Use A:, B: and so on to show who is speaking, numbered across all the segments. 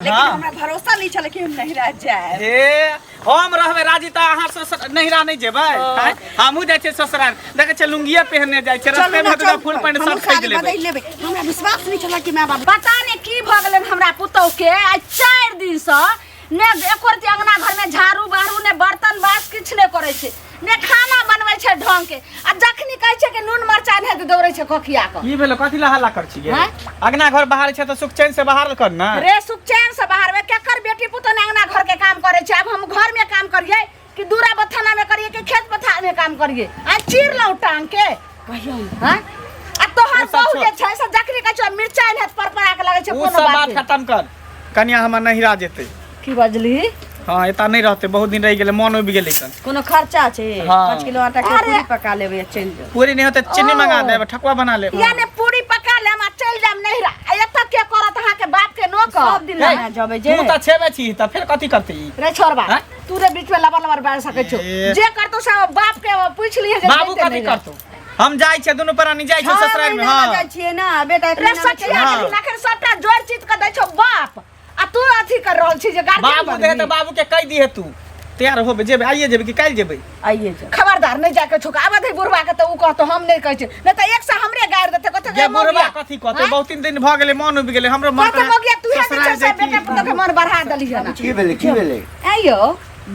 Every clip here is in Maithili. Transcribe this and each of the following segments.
A: लेकिन
B: हाँ।
A: हमरा भरोसा नहीं छल कि हम नहिरा जायब
B: हे हम रहबै राजी तऽ अहाँ ससुर नहिरा नहि जेबै आँय? हमहूँ जाइ छियै ससुराल देखै छियै लुंगिए पहिरने जाइ छियै
A: चलू
B: रस्ते
A: ना
B: मे
A: चल
B: फुल पैंट
A: हमहूँ
B: शर्ट खरीद
A: साड़ी
B: लेबै
A: बदलि लेबै हमरा विश्वास नहीं छल कि माय बाप
C: पता नहीं की भऽ गेलन हमरा पुतोह के आइ 4 दिन से ने एको रति अंगना घर में झाड़ू बहारू ने बर्तन बास किछु नहि करै छै ने खाना बनबै छै ढंग के आ जखनी कहै छै कि नून मरचाइ नहि तऽ दौड़ै छै कोखिया कऽ
B: की भेलो कथी ला हल्ला कर छियै
C: आँय?
B: अगना घर बाहर छै तऽ सुख चैन से बाहर कर ना
C: रे सुख चैन से बाहर में केकर बेटी पुतोह ने अंगना घर के काम करै छै आब हम घर में काम करियै कि दूरा बथाना में करियै कि खेत पथार में काम करियै आ चीर लौ टांग के
A: कहियौ
C: हाँ आ तोहर
B: ओ सब
C: बहू
B: छोड़।
C: जे छै से जखनी कहै छै मिरचाइ नहि पर पर के लगै छै
B: ओ
C: कोनो
B: सब
C: बात
B: बात
C: नहि।
B: खत्म कर कनिया हमर नहिरा जेतै
C: की बजली
B: हँ एतऽ नहि रहतै बहुत दिन रहि गेलै मन उबि गेलै कन
A: कोनो खर्चा छै
B: हाँ।
A: 5 किलो आटा के
C: अरे।
A: पूरी पका लेबै आ चलि जाउ
B: पूरी नहि होतै चीनी
C: ओ।
B: मंगा देब ठकुआ बना लेब
C: याने पूरी पका लेम आ चलि जायब नहिरा आ एतऽ के करत अहाँके बाप के नौकर
A: सब दिन लगा जबै जे
B: तू तऽ छेबे छी तऽ फेर कथी करतै ई
C: रे छोड़बा
B: आँय?
C: तू रे बीच में लबर लबर बाजि सकै छौ
B: ए।
C: जे करतौ से बाप के पूछि लिहे जे
B: बाबू
C: जैते
B: कथी
C: नहिरा।
B: करतौ हम जाइ छियै दुनू प्राणी जाइ छियै
A: छह
B: ससुराल मे
A: महीना
B: हँ
A: जाइ छियै ना बेटा एक
C: रे
A: महीना मे
C: सखिया
A: चलि
B: हाँ।
C: के अखन सबटा जोड़ चित के दै छौ बाप आ तू अथी कर रहल छी जे गार्जियन
B: बाबू दे तऽ
C: बनबही।
B: बाबू के कहि दिहे तू तैयार होबे जेबै आइए जेबै कि काल्हि जेबै
A: आइए जाउ
C: खबरदार नहीं जाके छुका आबे दे बुढ़वा के तो ऊ कहतो हम नहीं कहै छी नहीं तो एक से हमरे गारि देते कते
B: जे बुढ़वा कथी कहतै बहुत दिन भऽ गेलै मन उबि गेलै हमरो मन
C: कहते मौगिया तू है
B: ससुराल
C: जे से
B: जैती।
C: बेटा पुतोह के मन बढ़ा देली है ना
D: की भेलै की भेलै
C: आइयो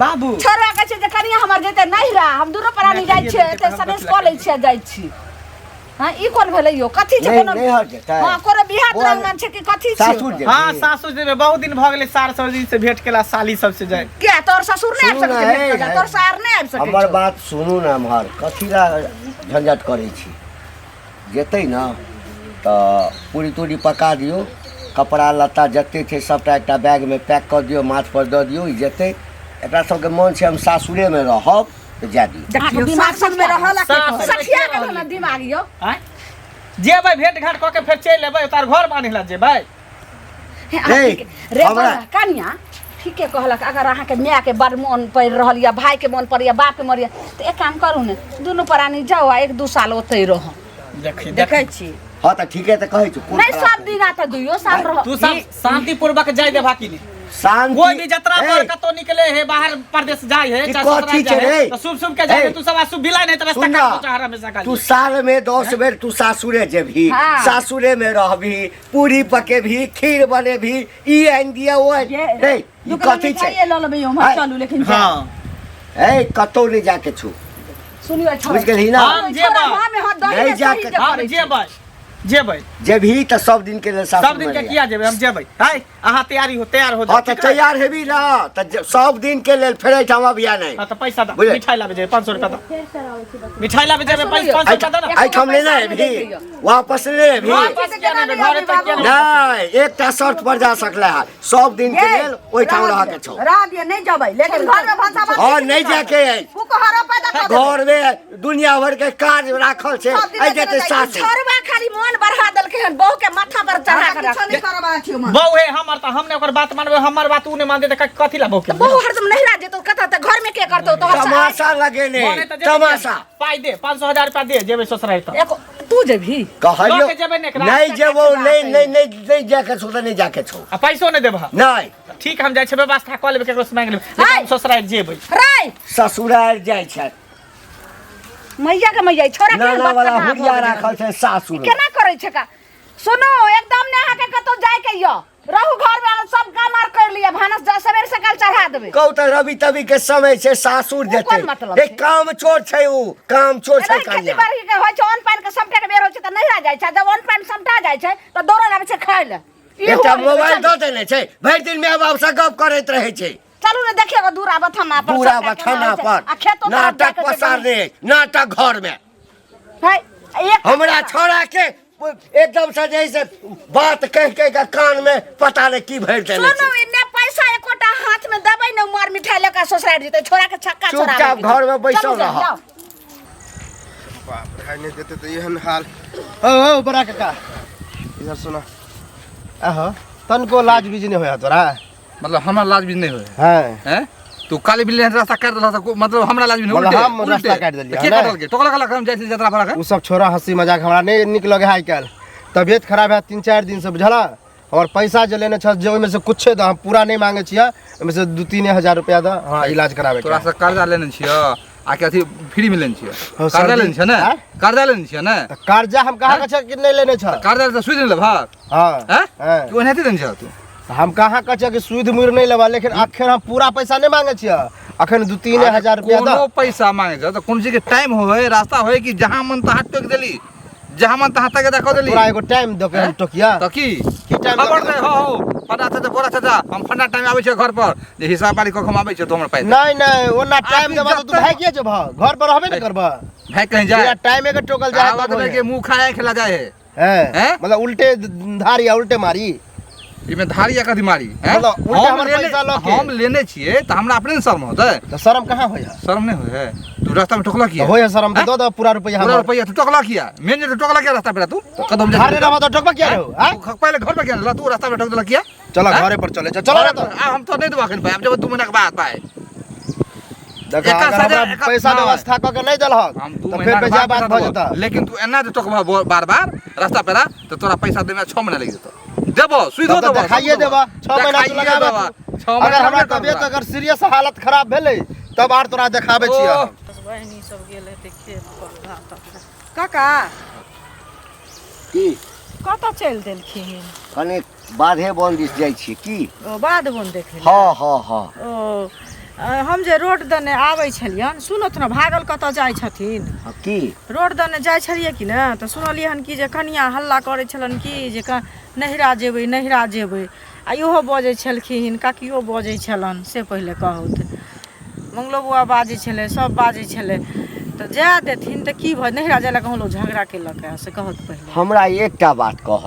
B: बाबू
C: छोड़वा कहै छै जे कनिया हमर जेते नहिरा हम दुनू प्राणी जाइ छियै एते सनेस कऽ लै छियै जाइ छी हँ ई कोन भेलै यौ कथी छै
D: नहि
C: कोनो
D: नहि हट जेतै
C: हँ कोनो बियाह
D: बौआ,
C: दुरागमन छै कि कथी छै
D: सासुर जेबै
B: हँ सासुर जेबै बहुत दिन भऽ गेलै सार सब दिन से भेंट केला साली सब से जाय
C: किया तोर ससुर नहि आबि
D: सुनू
C: सकै
D: ने,
C: छै भेंट
D: हे,
C: करऽ, तोर सार नहि आबि सकै
D: हमर
C: छौ।
D: बात सुनू ने एम्हर कथी लए झंझट करै छी जेतै ने तऽ पूरी तूरी पका दियौ कपड़ा लत्ता जते छै सभटा एकटा बैगमे पैक कऽ दियौ माथपर दऽ दियौ ई जेतै एकरा सबके मन छै हम सासुरेमे रहब तऽ जाय दियौ
C: अहाँके
A: देखियौ
C: दिमाग
A: सासुरमे रहल आ के
B: सासुर-
A: कहत?
C: सठिया गेल ने दिमाग यौ
B: आँय जेबै भेंट घाट कऽ के फेर चलि एबै तार घर बान्हि लए जेबै
C: हे, अहाँ
D: रे,
C: ठीक- रे
D: हमरा-
C: बौआ, कनिया ठीके कहलक अगर अहाँके मायके बड़ मोन पड़ि रहल यऽ भायके मोन पड़ैए बापके मोन यऽ तऽ एक काम करू ने दुनू प्राणी जाउ आ एक दू साल ओतहि रहू
B: देखी
A: देखै छी
D: हँ तऽ ठीके तऽ कहै छी कोन
C: नहि
D: खराब
C: सब दिन आ तऽ दुइयो साल रहू
B: तू सब शांतिपूर्वक जाय देबा कि नहि
D: शांति
B: कोई भी जतरा पर
D: ए,
B: कतौ निकले है बाहर परदेश जाय है
D: ई
B: चाहे
D: कथी
B: ससुराल
D: छै
B: जाय है
D: रे?
B: तो शुभ शुभ के जाय
D: ए,
B: है तू सब आ शुभ बिलाई नहीं तो रास्ता
D: सुन
B: काट
D: ना,
B: दो चाहरा हमेशा
D: तू
B: खाली
D: साल में 10 बेर तू सासुरे जेबही
C: हाँ।
D: सासुरे में रहबी पूरी पकेबही खीर बनेबही ई आनि दिया ओ आनि
A: ये
D: रे ई
A: दू किलो
D: कथी छै
A: मिठाइए लऽ लेबै उम्हर
D: आइ।
A: चलू लेकिन जायब।
B: हाँ
D: ए कतौ नहि जाके छू
C: सुनियो छोड़ा
D: बुझि गेलही ना
B: हम जेबै।
C: हम यहाँ दही
D: नहि
C: में
D: जाके-
C: सही जे
B: हम
C: करै छी।
B: जेबै जेबै
D: जेबही तऽ सब दिन के लेल सासुर
B: सब दिन
D: में
B: के
D: रहिहे।
B: किया जेबै हम जेबै हाय अहाँ तैयारी हो तैयार हो
D: हँ तऽ तैयार हेबी ना तऽ सब दिन के लेल फेर एहिठाम अबिया नहि
B: हाँ तऽ पैसा दऽ
D: बुझल?
B: मिठाई लाबे जेबै 500 रुपया दऽ मिठाई लाबे जेबै 500 रुपया दऽ ना
D: एहिठाम नहि ने एबही वापस नहि एबही
B: वापस किया नहि एबै? घरे तक किया नहि
D: नहि एकटा शर्त पर जा सकले है सब दिन के
A: ये,
D: लेल ओहिठाम
A: रह
D: रहके
A: दियौ,
D: छौ
A: रह दियौ नहि जेबै लेकिन घर में भनसा भात
D: हँ नहि जाके अछि
A: कुकहरो पैदा कऽ देबै।
D: घर में दुनिया भर के काज राखल छै
A: सब दिन
D: एहि जेतै
A: चलि जाइ
D: सासुर
C: छोड़वा खाली मोन बढ़ा देलकै हन बहू के माथा पर चढ़ा
A: हमरा
C: के
A: किछो
C: रख
A: नहि करबाक छै ओहिमे।
B: बहू है हमर तऽ हम ने ओकर बात मानबै हमर बात उ नहि मानतै तऽ कथी ला बहू के
C: बहू हरदम नहिरा जेतौ कतऽ तऽ घर में के करतौ तोहर
D: तमाशा लगेने
B: मने तऽ जेबै
D: तमाशा
B: पाइ दे 500 हजार रुपया दे जेबै ससुराल तऽ
C: एको तू जेबही
D: कहलियो
B: लऽ के जेबै ने एकरा।
D: नहि जेबौ नहि नहि नहि नहि जाके छौ तऽ नहि जाके छौ
B: आ पैसो नहि देबह
D: नहि
B: ठीक हम जाइ छै व्यवस्था कऽ लेबै केकरो से मांगि लेबै लेकिन हम ससुराल जेबै
C: रे
D: ससुराल जाइ छै
C: मैया के मैया छोड़ा केहन
D: नाना वाला
C: बदकहा भऽ
D: हुरिया
C: गेलै।
D: राखल छै सासुर
C: केना करै छै का सुनू एकदम ने अहाँके कतौ जाय के यऽ रहू घर में सब काम आर कर लिअ भानस जा सवेर सकाल चढ़ा देबै
D: कहू तऽ रवि तवि के समय छै सासुर
C: ओ
D: जेतै
C: कोन मतलब
D: ए
C: छै?
D: काम चोर छै ऊ काम चोर छै
C: एना खेती
D: कन्या
C: बाड़ी के होइ छै अन्न पानि के सबटा के बेर होइ छै तऽ नहिरा जाइ छै जब अन्न पानि समटा जाइ छै तऽ दौड़ल आबै छै खाय लए ई
D: एकटा
C: हुआ नहि
D: मोबाइल
C: चलू।
D: दऽ देने छै भरि दिन माय बाप से गप करैत रहै छै
C: चलू ने देखियौ दूरा बथाना पर
D: पूरा
C: सबटा केना
D: बथाना
C: होइ छै।
D: पर
C: आ खेतो तरफ
D: नाटक
C: जाके छै
D: पसारने नाटक घर में
C: है, एक
D: हमरा छोड़ा के एकदम से जे से बात कह कह के कान में पता नहीं की भरि देने
C: सुनू
D: छै
C: इन्ने पैसा एकोटा हाथ में देबै ने मार मिठाई लऽ कऽ ससुरारि जेतै छोड़ा के छक्का छोड़ा
D: चुपचाप घर में बैसल रह।
E: बाप रे नहि देते तऽ एहन हाल
F: ओ ओ बड़ा काका
E: इधर सुना
F: आहो तनको लाज बीज नहि होया तोरा
G: मतलब हमरा लाज भी नहीं होए
F: हैं
G: हैं तू काली बिल्ली रास्ता काट देला त मतलब हमरा लाज भी नहीं
F: मतलब
G: उल्टे
F: हम
G: उल्टे।
F: रास्ता काटि देलियै,
G: के
F: नहि?
G: काटल के टोकला कला हम जाइ छी जतरा पर
F: ओ सब छोड़ा हंसी मजाक हमरा नहि नीक लगे है आइ काल्हि तबियत खराब है 3-4 दिन से बुझला हमर पैसा जे लेने छह जे ओहिमे से कुछे दऽ, हम पूरा नहि मांगे छियै, ओहिमे से 2-3 हजार रुपया दऽ, हमरा इलाज कराबे
G: तोरा से कर्जा लेने छियो आ के अथी फ्री में लेने छियो?
F: हँ,
G: कर्जा
F: सर्दी-
G: लेने छियो ने?
F: आँय?
G: कर्जा लेने छियो ने?
F: तऽ कर्जा हम कहाँ कहै छियै कि नहि लेने छह?
G: कर्जा तऽ सुधि नहि लेबहक?
F: हँ।
G: हैं?
F: हँ।
G: कि ओनाहिते देने छह तू?
F: तऽ हम कहाँ कहै छियै कि सुधि मुड़ि नहि लेबह, लेकिन अखन हम पूरा पैसा नहि मांगे छियै, अखन 2-3 हजार रुपया
G: कोनो
F: दऽ।
G: पैसा मांगे छह तऽ कोनो चीज के टाइम होय, रास्ता होय कि जहाँ मन तहाँ टोकि देली, जहाँ मन तहाँ तक कऽ देली।
F: तोरा एगो टाइम दऽ के हम टोकिया?
G: तऽ की?
F: की टाइम दऽ
G: खबर
F: के?
G: नहि हो हो फटा चाचा, बोरा चाचा, हम फटा टाइम आबै छियै घर पर जे हिसाब बारी कऽ के हम आबै छियै, तो हमर पाइ दे।
F: नहीं नहीं, ओना टाइम
G: आदमी
F: देबा तऽ तू
G: जब तक-
F: भागिए जेबह, घर पर रहबे ने करबह।
G: भाग कहीं जाए?
F: बिना टाइमे के टोकल जाए
G: कहावत
F: तब
G: में
F: होए।
G: के मुंह खाए खेला जाए है।
F: हैं?
G: हैं?
F: मतलब उल्टे धारी आ उल्टे मारी।
G: इमे धारी या कथी मारी, हैं?
F: मतलब उल्टे
G: हम
F: हमर
G: लेने
F: पैसा लऽ के।
G: हम लेने छियै तऽ हमरा अपने ने शर्म होतै।
F: तऽ शरम कहाँ होय है?
G: शर्म नहि होइ है? तू रास्ता में ठोकला किया?
F: होय है शरम तऽ
G: हैं?
F: दऽ दऽ पूरा रुपया
G: पूरा
F: हमर।
G: रुपया तू टोकला किया? मेन जे तू टोकला किया रास्ता पे? तू कदम
F: घरे रहबह तऽ टोकबा किया रहू, आँय?
G: तू पहिले घर पर किया रहला? तू रास्ता पे ठोक देला किया?
F: चल
G: हैं?
F: घरे पर चले चल, चल ना तऽ।
G: आ हम तो नहीं देबा एखन पाइ, आब जब 2 महीना के बाद पाइ।
F: देख,
G: एका
F: अगर
G: सजा-
F: हमरा
G: एका-
F: पैसा
G: नहि।
F: व्यवस्था कऽ के नहि देलहक
G: हम दू
F: तऽ
G: महीना
F: फेर
G: के
F: बेजा
G: बाद
F: बात
G: पैसा
F: भऽ
G: देबो।
F: जेतऽ।
G: लेकिन तू एना जे टोकबह बार बार रास्ता पे तऽ तोरा पैसा देमे 6 महीना लागि जेतौ। देबो, सुइधो
F: तब तऽ
G: देबो,
F: देखाइए
G: सब देबो।
F: देबह, 6 महीना तू
G: देखाइए
F: लगाबह
G: देबो।
F: तू।
G: 6 महीना
F: अगर हमरा
G: लगबे करतौ
F: तबियत
G: तोरा।
F: अगर सीरियस हालत खराब भेलै तब आर तोरा देखाबै छियै
G: ओह।
F: हम।
H: बहिनी सब गेल हेतै खेत पर घाट पर।
A: काका।
D: की?
H: कतऽ चलि देलखिन?
D: कने बाधे बन दिस जाइ छियै की।
H: ओ बाध बन देखै लए?
D: हँ हँ हँ।
H: ओ हम जे रोड दने आबै छलियन, सुनत ने, भागल कतऽ जाइ छथिन?
D: हँ, की?
H: रोड दने जाइ छलियै कि ने तऽ सुनलियै हन कि जे कनिया हल्ला करै छलनि कि जे नैहरा जेबै, नैहरा जेबै, आ इहो बजै छलखिन, काकियो बजै छलनि, से पहिले कहौथ, मंगलो बौआ बाजै छलै, सब बाजै छलै, तऽ जाय देथिन तऽ की भऽ नैहरा जाय लए कहूँ लोक झगड़ा केलक है, से कहौथ पहिले।
D: हमरा एकटा बात कह,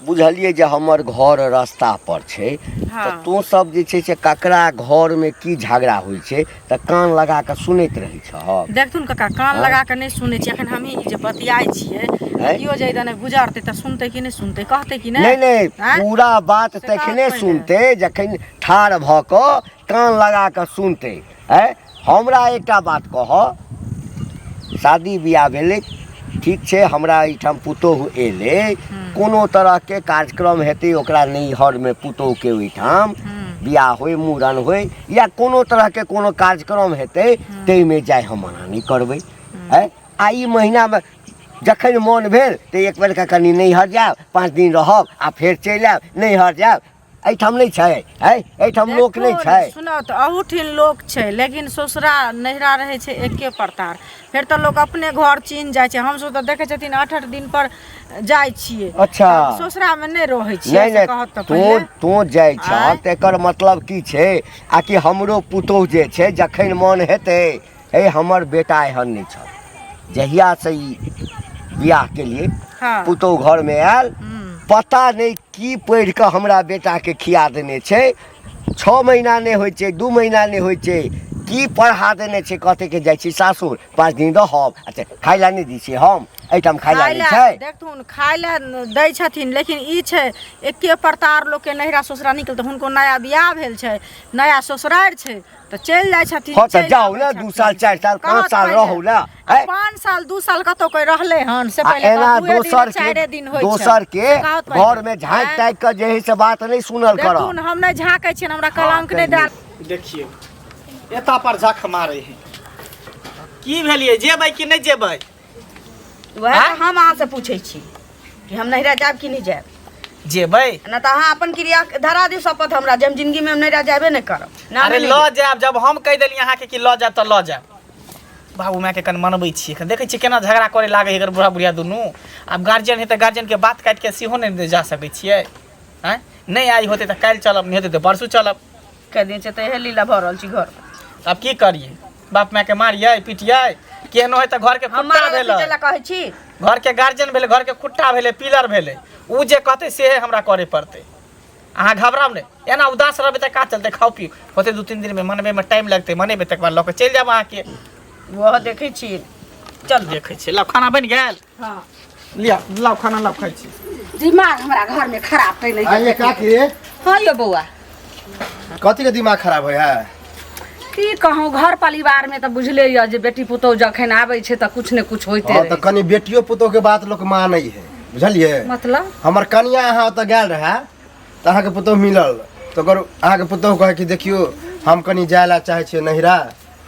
D: बुझलियै जे हमर घर रास्ता पर छै तऽ तू सब जे छै से ककरा घरमे की झगड़ा होइ छै तऽ कान लगा कऽ सुनैत रहै छहक?
H: देखथुन काका, कान लगा कऽ नहि सुनै छियै। एखन हमही ई जे बतियाइ छियै, केओ जे दने गुजरतै तऽ सुनतै कि नहि सुनतै, कहतै कि
D: नहि
H: नहि?
D: नहि,
H: आँय?
D: पूरा बात
H: से कहत
D: तखने
H: पहिले।
D: सुनतै जखन ठाढ़ भऽ कऽ कान लगा कऽ सुनतै। आँय, हमरा एकटा बात कह, शादी बियाह भेलै, ठीक छै, हमरा एहिठाम पुतोहु एलै, कोनो तरहके कार्यक्रम हेतै ओकरा नैहरमे पुतोहुके ओहिठाम बियाह होय, मूड़न होय या कोनो तरहके कोनो कार्यक्रम हेतै, ताहिमे जाय हम मना नहि करबै। आँय, आ ई महीनामे जखन मोन भेल तऽ एक बेरके कनि नैहर जायब, 5 दिन रहब आ फेर चलि आयब। नैहर जायब, एहिठाम नहि छै? आँय, एहिठाम लोक नहि
H: देखू,
D: छै?
H: सुनऽ तऽ, अहूठिन लोक छै, लेकिन ससुरा नैहरा रहै छै एके प्रकार, फेर तऽ लोक अपने घर चिन्ह जाइ छै। हमसभ तऽ देखै छथिन 8-8 दिन पर जाइ छियै। ससुरामे नहि रहै छियै,
D: नहि
H: से
D: नहि,
H: कहत तऽ
D: तू
H: पहिले।
D: तू जाइ छह
H: आँय?
D: तऽ एकर मतलब की छै आ कि हमरो पुतोहु जे छै जखन मन हेतै। हे, हमर बेटा एहन नहि छल। जहियासँ ई बियाह केलियै, पुतोहु घरमे आयल, पता नहि की पढ़ि कऽ हमरा बेटाके खिया देने छै। 6 महीना नहि होइ छै, 2 महीना नहि होइ छै, की पढ़ा देने छै, कहतै कि जाइ छी सासुर, 5 दिन रहब। अच्छा, खाय लए नहि दै छियै हम? एहिठाम खाय लए
H: खाय
D: नहि
H: लए
D: छै?
H: देखथुन, खाय लए दै छथिन, लेकिन ई छै एके प्रकार लोकके नैहरा ससुरा निकल तऽ हुनको नया बियाह भेल छै, नया ससुरारि छै, तऽ चलि जाइ छथिन।
D: हँ तऽ
H: चलि
D: जाउ
H: आबै
D: ने,
H: छथिन।
D: 2 साल, 4 साल, 5
H: कहत
D: साल
H: पहिले।
D: रहू ने।
H: आ 5 साल, 2 साल कतौ कोइ रहलै हन, से
D: आ
H: पहिले
D: एना
H: कहत, दुए दिन
D: दोसर के
H: चारिे दिन होइ छै।
D: दोसर के
H: से कहत पहिले।
D: घर में झाँकि
H: आँय?
D: ताकि कऽ जे है से बात नहि सुनल करब।
H: देखथुन, हम नहि झाँकै छियनि, हमरा कलंक नहि
D: कहियौ।
H: दए।
B: देखियौ, एता पर झख मारे है। की भेलियै, जेबै कि नहि जेबै?
C: वएह तऽ हम अहाँसँ पूछै छी कि हम नैहरा जायब कि नहि जायब?
B: जेबै।
C: नहि तऽ अहाँ अपन क्रिया धरा दियौ, शपथ हमरा जे हम जिंदगीमे हम नैहरा जायबे नहि करब ना।
B: अरे
C: नहि।
B: लऽ जायब, जब हम कहि देलियै अहाँके कि लऽ जायब तऽ लऽ जायब। बाबू मायके कनि मनबै छियै। एखन देखै छियै केना झगड़ा करे लागै है एकर बूढ़ा बुढ़िया दुनू। आब गार्जियन है तऽ गार्जियनके बात काटि कऽ सेहो नहि जा सकै छियै। आँय, नहि आइ होतै तऽ काल्हि चलब, नहि होतै तऽ परसू चलब।
C: कए दिन से तऽ इएह लीला भऽ रहल छी घर।
B: आब की करियै? बाप मायके मारियै पिटियै? केहनो है तऽ घरके
C: हम
B: खुट्टा
C: मारऽ
B: भेलै।
C: पीटै लए कहै छी?
B: घरके गार्जियन भेलै, घरके खुट्टा भेलै, पिलर भेलै। ओ जे कहतै सेहे हमरा करे पड़तै। अहाँ घबराउ नहि। एना उदास रहबै तऽ का चलतै? खाउ पीउ, होतै 2-3 दिनमे। मनबैमे टाइम लगतै, मनेबै तकर बाद लऽ कऽ चलि जायब अहाँके।
C: वह देखै छी, चल।
B: देखै छियै। लाउ, खाना बनि गेल?
C: हँ।
B: लिअ, लाउ खाना, लाउ, खाइ छी।
C: दिमाग हमरा घरमे खराब कैने।
F: आइए काकी।
C: हँ यौ बौआ।
F: कथी के दिमाग खराब होइ है?
C: की कहूँ, घर परिवारमे तऽ बुझले यऽ जे बेटी पुतोहु जखन आबै छै तऽ कुछ ने कुछ होइते
F: हँ
C: रहै।
F: तऽ कनि बेटियो पुतोह के बात लोक मानै है, बुझलियै?
C: मतलब?
F: हमर कनिया अहाँ ओतऽ गेल रहए तऽ अहाँके पुतोहु मिलल, तऽ ओकर अहाँके पुतोहु कहै कि देखियौ हम कनि जाय लए चाहै छियै नैहरा,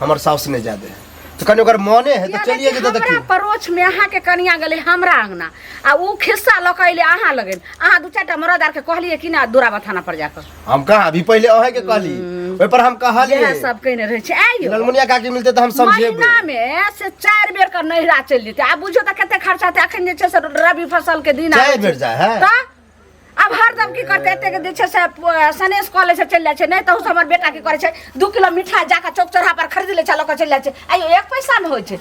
F: हमर साउस नहि जाय दे, तऽ कनि ओकर मने है तऽ चलिए जेतै।
C: हमरा
F: देखियौ
C: परोछ में अहाँ के कनिया गेलै हमरा अंगना आ उ खिस्सा लऽ कऽ अयलै अहाँ लगन। अहाँ दू चारिटा मरद आर के कहलियै कि ना दूरा थाना पर जाकऽ?
F: हम कहाँ अभी पहिले अहे के कहली, ओहि पर हम कहलियै।
C: इएह सब कहिने रहै छै। आइयो
F: ललमुनिया काकी मिलते तऽ हम समझेबै।
C: महीना में से 4 बेर के नैहरा चलि जेतै। आब बुझियौ तऽ कते खर्चा हेतै। अखन जे छै से रबी फसल के दिन आबै
F: 4 बेर
C: छै।
F: जाइ है?
C: तऽ आब हरदम की करतै, एतेक जे छै से सनेस कऽ लै छै चलि जाइ छै। नहि तऽ ओसभ हमर बेटा की करै छै, 2 किलो मिठाइ जाकऽ चौक चौराहा पर खरीद लै छै, लऽ कऽ चलि जाइ छै। आइयो 1 पैसा नहि होइ छै।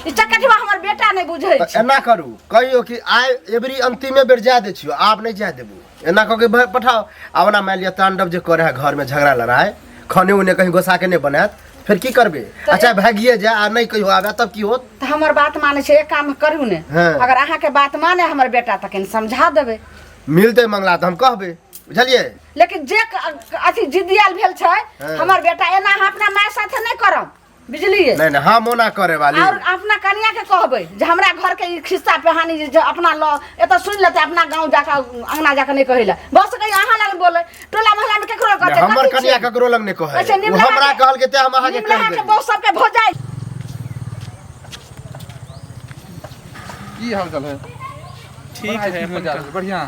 C: ई चकठिवा हमर बेटा नहि बुझै
F: तऽ
C: छै।
F: एना करू, कहियौ कि आइ एबरी अंतिमे बेर जाय दै छियौ, आब नहि जाय देबू, एना कऽ के पठाओ। आ ओना मानि लिअ तांडव जे करे है घर में झगड़ा लड़ाइ, खाने उने कहीं गोसा के नहि बनायत, फेर की करबे? अच्छा भागिए जाय आ नहि कहियो आबे तब की होत?
C: तऽ हमर बात मानै छै, एक काम करू ने,
F: हाँ।
C: अगर अहाँके बात माने हमर बेटा तऽ कनि समझा देबै।
F: मिलतै मंगला तऽ हम कहबै, बुझलियै?
C: लेकिन जे अथी जिद्दियाल भेल छै
F: हाँ।
C: हमर बेटा, एना अहाँ अपना माय साथे नहि करब, बुझलियै?
F: नहीं नहीं, हम ओना करे वाली।
C: और अपना कनिया के कहबै जे हमरा घर के ई खिस्सा कहानी जे अपना ल एतऽ सुनि लेतै, अपना गाँव जाकऽ अंगना जाकऽ नहि कहै लए। भऽ सकैए अहाँ लग बोलै, टोला मोहल्ला में केकरो कहतै,
F: हमर
C: कथी
F: कनिया
C: छै?
F: ककरो लग नहि कहै।
C: अच्छा,
F: ओ
C: निमला
F: हमरा
C: के-
F: कहलकै तें हम अहाँके
C: निमला
F: कहि
C: के
F: देली।
C: बहु सबके भौजाइ।
G: की हाल चाल है?
B: ठीक है, अपन कह।
G: बढ़िया।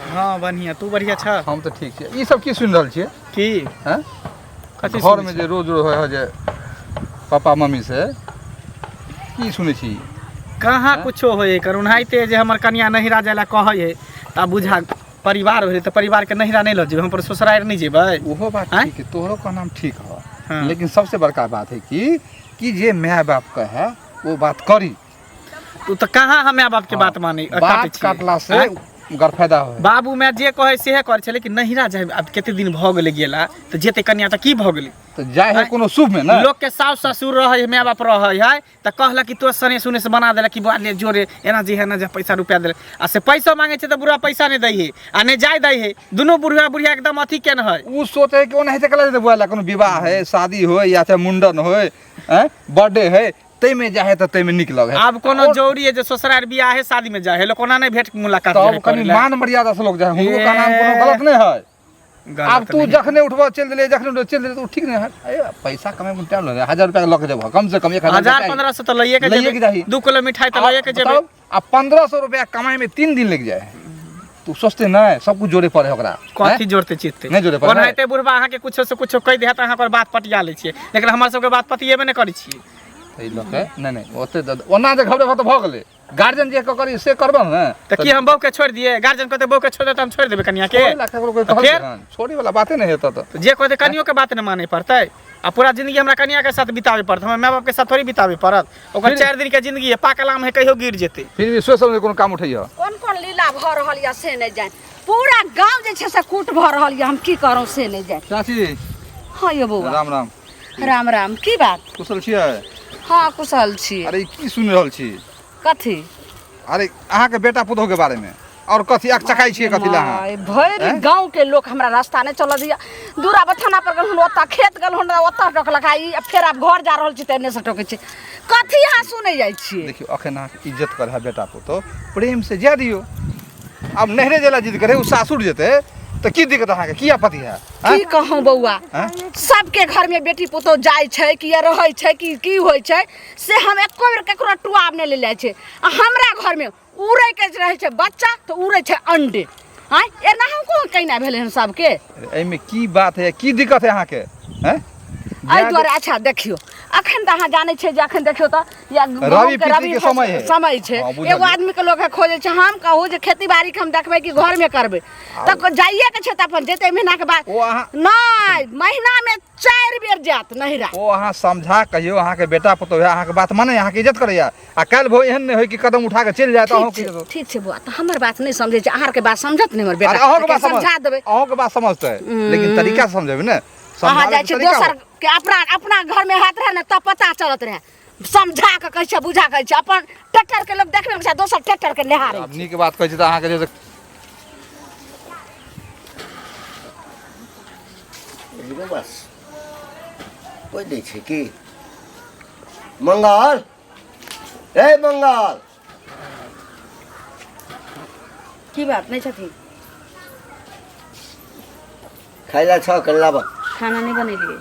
B: हाँ बढ़िया, तू बढ़िया छ?
G: हम तऽ ठीक छियै। ई सब की सुनि रहल छियै?
B: की?
G: हैं?
B: कथी
G: घर
B: सुनै
G: में
B: छी?
G: जे रोज रोज होइ है जे पापा मम्मी से की सुनै छी?
B: कहाँ कुछो होय एकर, ओनाहिते जे हमर कनिया नहिरा जाय लए कहै है तऽ आब बुझा परिवार भेलै तऽ परिवार के नहिरा नहि लऽ जेबै, हम अपन ससुरारि नहि जेबै?
G: ओहो बात
B: आँय?
G: ठीक है, तोहरो कहना ठीक है,
B: हाँ।
G: लेकिन सबसे बड़का बात है कि जे माय बाप कहे वो बात करी।
B: तू तऽ कहाँ हम माय बाप के बात मानै काटै
G: बात
B: छियै?
G: काटला से
B: आँय?
G: गरफायदा हो।
B: बाबू माय जे कहै सेहे करै छै, लेकिन नहिरा जाय आब कते दिन भऽ गेलै गेला, तऽ जेतै कनिया तऽ की भऽ गेलै?
G: तऽ जाइ है
B: आँय?
G: कोनो शुभ में ना।
B: लोक के सास ससुर रहै है, माय बाप रहै है तऽ कहलक कि तोरा सने सुने से बना देलक कि बौआ ले जोरे एना जे है ना जे पैसा रुपया देलक, आ से पैसा मांगे छै तऽ बुढ़ा पैसा नहि दै है आ नहि जाय दै है, दुनू बुढ़िया बुढ़िया एकदम अथी केने है।
G: उ सोचे कि ओनाहिते कला जेतै बुआ ला, कोनो विवाह है, शादी हो या चाहे मुंडन हो, बर्थडे है, ताहिमे जाइ है तऽ ताहिमे नीक लगै है।
B: आब कोनो जरूरी है जे ससुरारि बियाह है शादी में जाय है, लोक ओना नहि भेंट मुलाकात
G: तब
B: जाय है
G: कनि
B: करै लए।
G: मान मर्यादा से लोग जाइ है, हुनको कहना कोनो गलत नहि है।
B: गलत
G: आब तू
B: नहि।
G: जखने उठबऽ चलि देलियै, जखने उठबऽ चलि देलियै, तऽ ओ ठीक नहि है। अरे पैसा कमाइ मे टाइम लगै, 1000 रुपया लऽ के जेबह, कम से कम 1000
B: 1000
G: चाही।
B: 1500 तऽ लैए के
G: लैए के
B: जेबै,
G: चाही।
B: 2 किलो मिठाई तऽ लैए के जेबै।
G: बताउ, आ 1500 रुपया कमाइ मे 3 दिन लागि जाइ है, तू सोचते नहि सब कुछ जोड़े पड़े ओकरा।
B: कथी जोड़ते चित्ते?
G: नहि जोड़े पड़े।
B: ओनाहिते बुढ़बा अहाँके कुछो से कुछो कहि देत, अहाँ ओकर बात पटिया लै छियै, लेकिन हमर सबके बात पतियेबे नहि करै छियै।
G: ताहि लऽ के नहि नहि ओते ओना जे घबरेबह तऽ भऽ गेलै, गार्जियन जे करी से करबह ने।
B: तऽ की हम बहू के छोड़ि दियै? गार्जियन कहतै बहू के छोड़ि दे तऽ हम छोड़ि देबै कनिया के?
G: छोड़ै ला ककरो कोइ
B: तऽ
G: कहलकै
B: फेर?
G: हन? छोड़ै वाला बाते नहि हेतऽ तऽ।
B: जे कहतै कनियो के बात नहि मानै पड़तै, आ पूरा जिंदगी हमरा कनिया के साथ बिताबे पड़त, हमर माय बाप के साथ थोड़ी बिताबे पड़त। ओकर 4 दिन के जिंदगी है, पाकल आम है कहियो गिर जेतै।
G: फिर भी सोच समझ कोनो काम उठैया।
C: कोन कोन लीला भऽ रहल यऽ से नहि जानि, पूरा गाँव जे छै से कूट भऽ रहल यऽ, हम की करू से नहि जानि।
G: चाची।
C: हाँ यौ बौआ।
G: राम राम।
C: राम राम। की बात?
G: कुशल छियै?
C: हाँ कुशल छी।
G: अरे की सुनि रहल छी?
C: कथी?
G: अरे अहाँके बेटा पुतोहु के बारे में और कथी अकचकाइ छियै कथी ला अहाँ?
C: भरि गाँव के लोक हमरा रास्ता नहि चलऽ दैया। दूरा बथाना पर गेलहुँ ओतऽ, खेत गेलहुँ ओतऽ टोकलक, आ ई फेर आब घर जा रहल छी तऽ एन्ने से टोकै छै। कथी अहाँ सुनै जाइ छियै?
G: देखियौ अखन अहाँके इज्जत करे है बेटा पुतोहु, प्रेम से जाय दियौ। आब नैहरे जेला जिद करे, उ सासुर जेतै तऽ की दिक्कत अहाँके, की आपत्ति है?
C: की कहूँ बौआ, सबके घर में बेटी पुतोहु जाइ छै कि या रहै छै कि की होइ छै से हम एको बेर ककरो टुआब नहि ले जाइ छै। आ हमरा घर में उड़ै के रहै छै बच्चा तऽ उड़ै छै अंडे। आँय एना हम कोन केना भेलै हन सबके?
G: एहिमे की बात है, की दिक्कत है अहाँके? हैं?
C: एहि दुआरे। अच्छा देखियौ अखन तऽ अहाँ जानै छियै जे अखन देखियौ तऽ या
G: रवि
C: गहूँमके
G: पितरी के
C: फसल-
G: समय है।
C: समय छै।
G: हाँ, बुझलियै।
C: एगो आदमी के लोक खोजै छै। हम कहू जे खेती बाड़ी के हम देखबै कि घरमे करबै, तऽ जाइए के छै तऽ अपन जेतै महीना के बाद।
G: ओ अहाँ
C: नहि, महीना में 4 बेर जायत नहिरा।
G: ओ अहाँ समझा कहियौ, अहाँके बेटा पुतोहु है, अहाँके बात माने, अहाँके इज्जत करैया, आ काल्हि भो एहन नहि होय कि कदम उठा के चलि जाय तऽ
C: ठीक
G: अहूँके
C: छै, ठीक छै बौआ, तऽ हमर बात नहि समझै छै, अहाँके बात समझत नहि हमर बेटा?
G: अरे अहूँके बात
C: समझा देबै।
G: अहूँके बात समझतै, लेकिन तरीका से समझेबै ने।
C: अहाँ
G: समझाबै
C: जाइ
G: के
C: छै
G: तरीका
C: दोसर
G: होय।
C: के, अपना अपना घर में हाथ रहे ने तब पता चलत रहे। समझा के कहै छै, बुझा कहै छै, अपन ट्रैक्टर के लोग देखबे छै, दोसर ट्रैक्टर के निहारै
G: आब नीक बात कहै छै तऽ अहाँके जे
D: हीरो बस कोइ दै छै की? मंगल, ए मंगल,
C: की बात नहि छथिन?
D: खाइ ला छह कनि लाबऽ।
C: खाना नहि बनेलियै।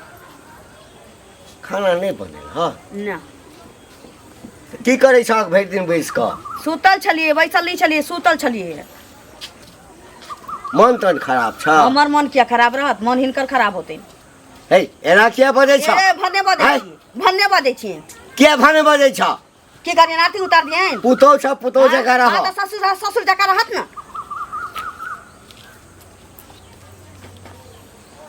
D: खाना नहि बनेल? हँ
C: ना।
D: की करै छहक भरि दिन बैस कऽ?
A: सुतल छलियै, बैसल नहि छलियै, सुतल छलियै।
D: मन तन खराब छ?
A: हमर मन किया खराब रहत? मन हिनकर खराब होतै।
D: हे, एना किया बजै छ?
A: ए, भने बजै
D: आँय?
A: छी, भने बजै छी।
D: किया भने बजै छ?
A: की करियन, आरती उतार दियन?
D: पुतहु छ, पुतहु जकाँ रह।
A: हाँ, तऽ ससुर ससुर जकाँ रहत ने।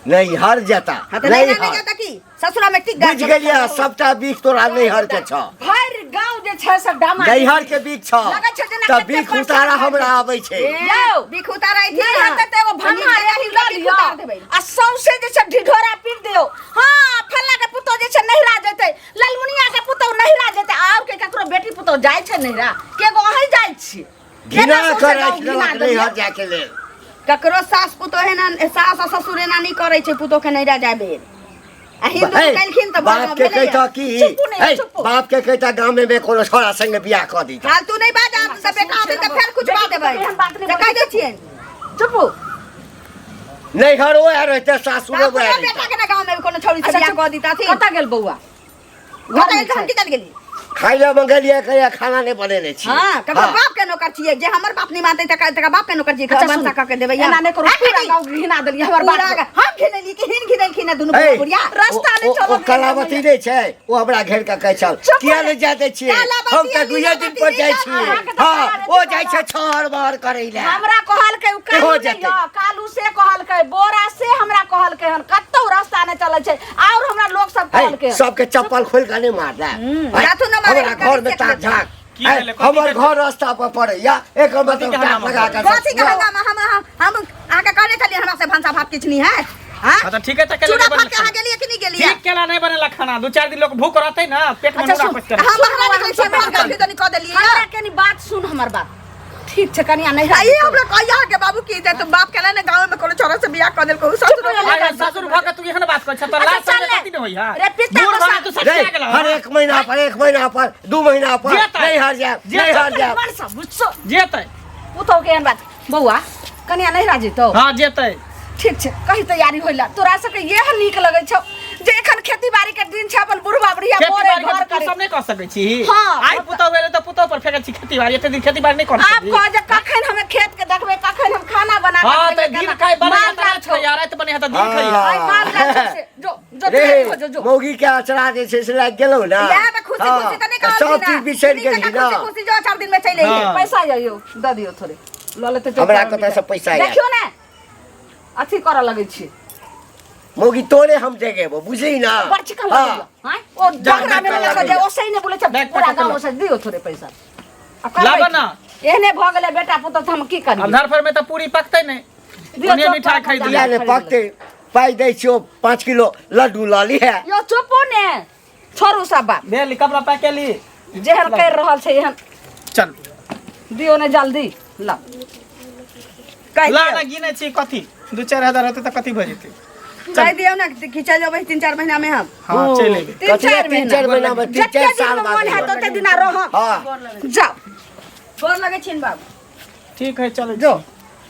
D: नैहर जेता।
A: हाँ, तऽ नैहर नहि
D: नैहर
A: जेता की ससुरा में टिक
D: बुझि गेलियै, सबटा बीख तोरा नैहर के छ।
C: भरि गाँव जे छै से डामा
D: नैहर के बीख छ
C: लगै छै जेना
D: तऽ
C: कते
D: बीख
C: परसाद
D: उतारा
C: भऽ
D: हमरा
C: गेल।
D: आबै छै।
C: यौ,
A: बीख उतारै थी
C: नहि हेतै तऽ एगो भन्ना रेही लऽ
A: बीख
C: लिअ
A: उतार देबै।
C: आ सौंसे जे छै ढिढोरा पीट दियौ। हाँ, फल्ला के पुतोह जे छै नैहरा जेतै, ललमुनिया के पुतोह नैहरा जेतै। आब के ककरो बेटी पुतोह जाइ छै नैहरा? के गो अहीं जाइ छी?
D: घृणा
C: केना सौंसे
D: कऽ
C: गाँव
D: राखि
C: घिना
D: देलक
C: देलियै?
D: नैहर जायके लेल।
A: ककरो सास पुतोह एना, सास आ ससुर एना नहि करै छै पुतोह के नैहरा जाय बेर। आ हिन्दू
D: हे,
A: केलखिन तऽ
D: बाप के
A: भेलैया।
D: कहिता की?
C: चुपू नहि,
D: हे,
C: चुपू।
D: बाप के कहिता गामे में कोनो छोरा संगे बियाह कऽ दीता।
A: फालतू नहि बाज, आब तऽ बेटा होतै तऽ फेर कुछ बात देबै।
C: एहन बात नहि
A: तऽ कहि दै छियनि।
C: चुपू।
D: नैहर ओएह रहिते, सासुरो
A: अपना
D: ओएह
A: बेटा
D: रहिते।
A: के ने गाँव में कोनो छौड़ी से
C: अच्छा,
A: बियाह कऽ दीता।
C: कतऽ गेल बौआ?
A: घर में हम की चल गेली?
D: खाइ लए मंगेलियै, कहिया खाना नहि बनेने छी।
A: हाँ, ककरो
D: हाँ।
A: बाप के नौकर छियै जे हमर बाप नहीं मानतै तकर तकर बाप के नौकर छियै।
C: अच्छा,
A: भनसा
C: सुनू।
A: कऽ के देबै।
C: एना नहि करू, पूरा गाँव घिना देलियै हमर बाप
A: पूरा
C: के।
A: हम घिनेलियै कि हिन घिनेलखिन हँ दुनू
D: हे,
A: बुढ़िया?
C: रास्ता नहि
D: ओ-
C: चलऽ
D: ओ
C: देलियै।
D: कलावती नहि छै, ओ हमरा घेर कऽ कहै छल,
C: चुप
D: किया
C: हो।
D: नहि जाय दै छियै?
A: कलावती
D: हम तऽ
A: आ
D: दुइये दिन पर
A: लीलावती
D: जाइ
A: नहि
D: छियै।
C: अहाँके तऽ
D: हँ,
C: कलावती
D: ओ जाइ छै छहर बहर करै लए।
C: हमरा कहलकै उ कालू
D: इहो
C: नहि
D: जेतै।
C: यऽ, कालू से कहलकै, बोरा से हमरा कहलकै हन, कतौ रास्ता नहि चलै छै। और हमरा लोग सब
D: है,
C: कहलकै हन।
D: सबके चप्पल खोलि कऽ नहि मारलै है,
A: जाथु न मारै,
D: हमरा घर में
A: कथी
D: ताक झाक
B: की
D: है,
B: भेलै? कथी
D: हमर
B: भेलै?
D: घर रास्ता पर पड़ैया, एकर
B: कथी
D: मतलब
B: के
D: ताक
B: हंगामा
D: लगा कऽ
A: कथी के
D: सब-
A: हंगामा? हम हम हम अहाँके कहने छलियै हमरा से भनसा भात किछु नहि हैत। हाँ?
B: हाँ, तऽ ठीके तऽ केला
A: चूड़ा
B: नहि
A: भात
B: बनल
A: के अहाँ
B: खाना।
A: गेलियै कि नहि गेलियै?
B: ठीक केला नहि बनेला खाना, दू चारि दिन लोक भूख रहतै ना, पेट में
C: अच्छा,
B: नूरा
C: सुन,
B: पचतै।
A: हम बाहर निकलै छियै, घर गलती तनी कऽ देलियै।
C: हमरा कनी बात सुन, हमर बात ठीक छै, कनिया नहीं
A: आ ई हमरा कहिया के बाबू की जे तुम बाप केला ने गाँव में कोनो छोरा से बियाह कऽ देलको ससुर।
B: आइ ससुर भऽ के तू एहन बात करै छ तऽ
C: अच्छा,
B: लाज
C: चल
B: शरम
C: ले।
B: कथी नहि होइया?
C: रे, पिता
B: बूढ़
C: को
B: भऽ तू
D: रे,
B: सठिया गेलह।
D: हर एक महीना पर, एक महीना पर, 2 महीना पर
B: जेतै।
D: नैहर जायब,
B: जेतै।
D: नैहर जायब।
C: मन से बुझছো।
B: जेतै।
C: पुतहु के एहन बात। बौआ, कनिया नहीं राजी तो?
B: हाँ, जेतै।
C: ठीक छै, कही तैयारी होइला। तोरा सबके इएह नीक लगै छौ जे एखन खेती बाड़ी के दिन छै, अपन बुढ़वा बुढ़िया
B: खेती
C: बोरे
B: बाड़ी
C: घर
B: के तू
C: करे।
B: सब नहि कऽ सकै छी?
C: हाँ,
B: आइ पुतहु भेलै तऽ पुतहु पर फेकै छी खेती बाड़ी, एते दिन खेती बाड़ी नहि कऽ
C: आब
B: सकै।
C: कह जे कखन हम खेत के देखबै, कखन हम खाना बना के
B: हाँ, तऽ
C: खेबै,
B: दिन
C: केना?
B: खाइ बनै
C: माल
B: तऽ
C: जाल
B: राति
C: छौ।
B: खइया, राति बनै तऽ दिन खइया।
C: आइ माल जाल छौ से जो जो
D: रे
C: तैयारी हो जो जो।
D: मौगी के अचरा जे छै से लागि गेलौ ने।
A: इएह में खुशी
D: हाँ,
A: खुशी तऽ नहि
D: सब
A: कहलखिन
D: चीज बिसरि गेलही ना।
A: खुशी खुशी जो 4 दिन में चलि अइहे।
B: हाँ।
C: पैसा आइयो दऽ दियौ, थोड़े लऽ लेतै तो।
D: हमरा कतऽ से पैसा आयल?
C: देखियौ ने, अथी करऽ लगै छी।
D: मौगी तोरे हम जगेबो, बुझली ना?
C: बड़ चिकन
D: हाँ।
C: लगैया आँय? ओ झगड़ा में
D: लगैया।
C: लगल जे ओसै नहि बोलै छै
B: बैग
C: पूरा
B: पकड़
C: गाँव
B: लो।
C: ओसै। दियौ थोड़े पैसा आ करबै
B: लाबऽ
C: की?
B: ना।
C: एहने भऽ गेलै बेटा पुतहु तऽ हम की
B: आब
C: करी?
B: धरफड़ में तऽ पूरी पकतै नहि।
C: दियौ
B: ओने
C: चोप
B: मिठाइ
C: पर
B: खरीद
C: जा।
D: किया
B: लिअ।
D: ने पकतै? पाइ दै छियौ, 5 किलो लड्डू लऽ लिहे।
C: यौ चुपो ने, छोड़ू सब बात।
B: भेल कपड़ा पैक केली?
C: जेहन करि रहल छै एहन।
B: चल।
C: दियौ ने जल्दी ल।
A: कहि
B: ला
A: दियौ।
B: ना, गिनै छी कथी, 2-4 हजार रहतै तऽ कथी भऽ जेतै?
A: कहि दियौ ने कि चलि जेबै 3-4 महीना में हम।
B: हाँ, चलि एबै।
C: तीन
D: कथी
C: चारि
D: 3 4 महीना में? 3
C: जते
D: 4
C: दिन
D: साल
C: मोन
D: बाद
C: हैत ओते दिना रहब।
D: हाँ।
C: जाउ।
A: गोर लगै छियनि बाबू।
B: ठीक है, चलै जो।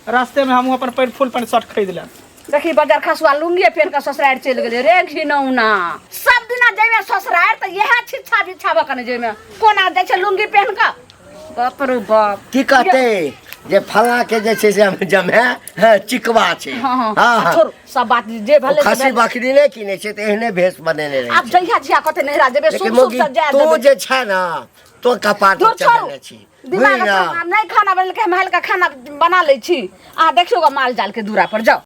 B: रास्ते में हमहूँ अपन पैंट फुल पैंट शर्ट खरीद लेब।
C: देखी, बजार खसुआ लुंगिए पेन के ससुरारि चलि गेलै रे घिनौना। सब दिना जइमे ससुरारि तऽ इएह छिच्छा बिच्छा भऽ कऽ ने जइमे। कोना जाइ छै लुंगी पेन कऽ, बाप रे बाप।
D: की कहते जे फला के जे छै से हम जमे हँ, चिकवा छै।
C: हाँ हाँ
D: हाँ।
C: छोड़ू सब बात, जे
D: ओ
C: भेलै से
D: खस्सी
C: भेलै।
D: बकरी नहि किनै छै तऽ एहने भेष बनेने रहै
C: आब
D: छै।
C: जहिया जिया कते नहिरा जेबै,
D: लेकिन
C: शुभ शुभ
D: मौगी
C: से जाय
D: तू
C: देबै।
D: जे छै ना, तो कपार पर
C: दूर छोड़ू।
D: चढ़ेने छी,
C: दिमाग
D: बुझली ना?
C: नहि खाना बनेलकै, हम हल्का खाना बना लै छी। अहाँ देखियौ ग माल जाल के दूरा पर जाउ।